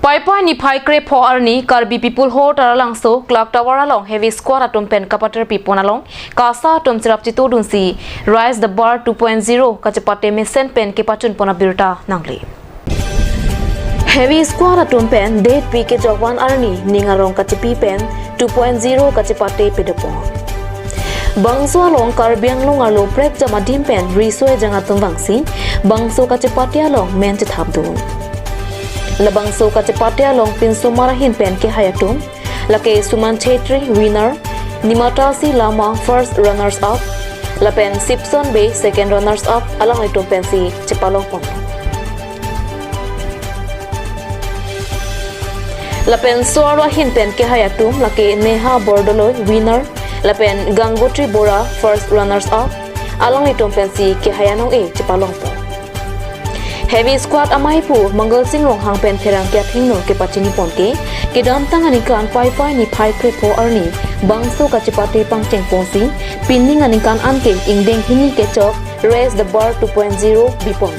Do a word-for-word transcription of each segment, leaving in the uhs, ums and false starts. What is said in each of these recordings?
Paipai niphai krepho arni Karbi People Hall Taralangso Clock Tower along Heavy Squad atum pen kapatir pipon along KASA atum cherap chitudunsi Raise the Bar two point zero kachepate mesen pen kepachunpon abirta nangli. Heavy Squad atum pen date pi kejokvan arni ning arong kachepi pen two point zero kachepate pedopon. Bangso along Karbi Anglong arlo prekjam adim pen riso ejang atum vangsi bangso kachepate along men chethapdun. Labangso kachepate along pinsomar ahin pen kehai atum lake Suman Chhetri, winner, Nimatasi Lama, first runners up, lapen Sipson Bey, second runners up, alanglitum pensi chepalongpon. Lapen so-arlo ahin pen kehai atum lake Neha Bordoloi, winner, lapen Gangotri Bora, first runners up, alanglitum pensi kehai anong-e chepalongpon. Heavy Squad amaipo Mangal Sing Ronghang pen pherangke athengno kepachinipon ke, kedamtang aningkan Paipai niphai krepho arni bangso kachepate pangchengponsi, pining aningkan anke ingdeng hini kechok Raise the Bar two point zero bipon.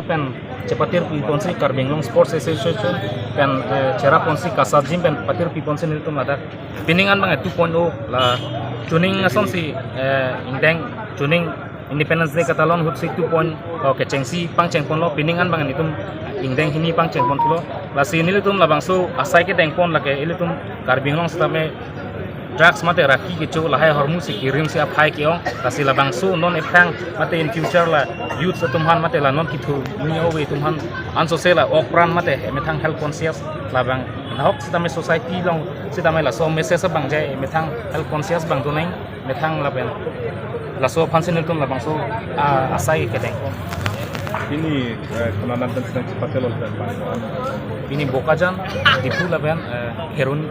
Pen chepatir piponsi Karbi Anglong Sports Association pen, eh, cherapponsi KASA Gym pen patir piponsi nelitum ladak pining an bang two point zero la chuning asonsi, eh, ingdeng chuning Independence Day katalon ahutsi two point zero kechengsi pangchengponlo, pining an bang nelitum ingdeng hini pangchengponlo. Lasi nelitum labangso asai kedengpon lake ilitum Karbi Anglong sitame drugs mate raki kecho lahai ahormu si kirim si aphai ke-ong, lasi labangso non ephrang mate in future la youth atum aphan mate la non kethurmi ove atum aphan ansose la ok pran mate emethang health conscious labang nahok sitame society along sitame laso message abang je emethang health conscious abang donang methang lapen laso aphansi nelitum labangso, ah, asai kedengpon. Pini, eh, konat pen sedang chepate lo pen bang. Pini Bokajan, Diphu lapen, eh, Kheroni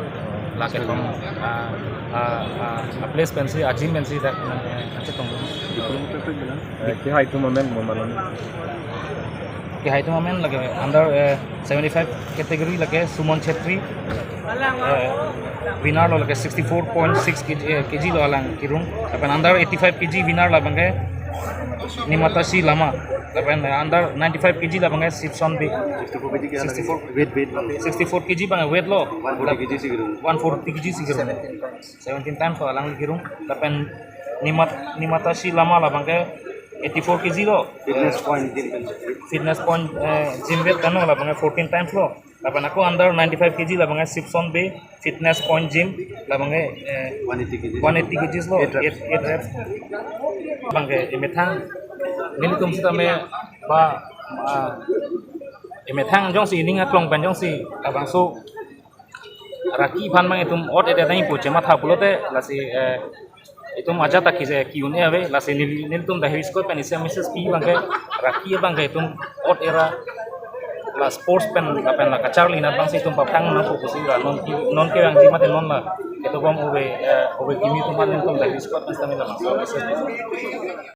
la kethom, ah, ah, ah, ah, place pensi, a gym pensi dak, eh, kachetong. Diphu lo pen pen bilang. Eh, kehai atum amen mo malon. Kehai atum amen lake under, eh, seventy-five category lake Suman Chhetri, eh, winner lo lake sixty-four point six K G, eh, K G lo alang kirung. Lapen under eighty-five K G winner labangke Nimatasi Lama. Lapen, eh, under ninety-five K G labangke Sipson Bey. Sixty-four K G ke sixty-four. Weight, weight lo. Sixty-four K G bang weight lo. One forty K G si kirung. One forty K G si kirung. Seventeen times lo alang kirung. Lapen Nimat, Nimatasi Lama labangke eighty-four K G lo. Fitness Point gym. Fitness Point, eh, gym weight kan lo labangke fourteen times lo. Lapen ako under ninety-five K G labangke Sipson Bey Fitness Point gym labangke, eh, one eighty K G. One eighty K G lo. Eight reps. Eight, eight reps. Bangke emethang nelitum sitame ba, ah, emethang jongsi ining aklong pen jongsi labangso raki aphan bang itum ot-et nangji pu chematha pulote lasi, eh, itum ajat ta kije ki-un-e ave, lasi nel-, nelitum The Heavy Squad pen isi message pi abangke raki abangke itum ot-era la sports pen lapen la kacharli anat abangsi itum paphrang nangpo pusi la non ki, non kevangji mate non la ketobom ove, eh, ove kimi atum aphan nelitum The Heavy Squad pen sitame labangso message pi.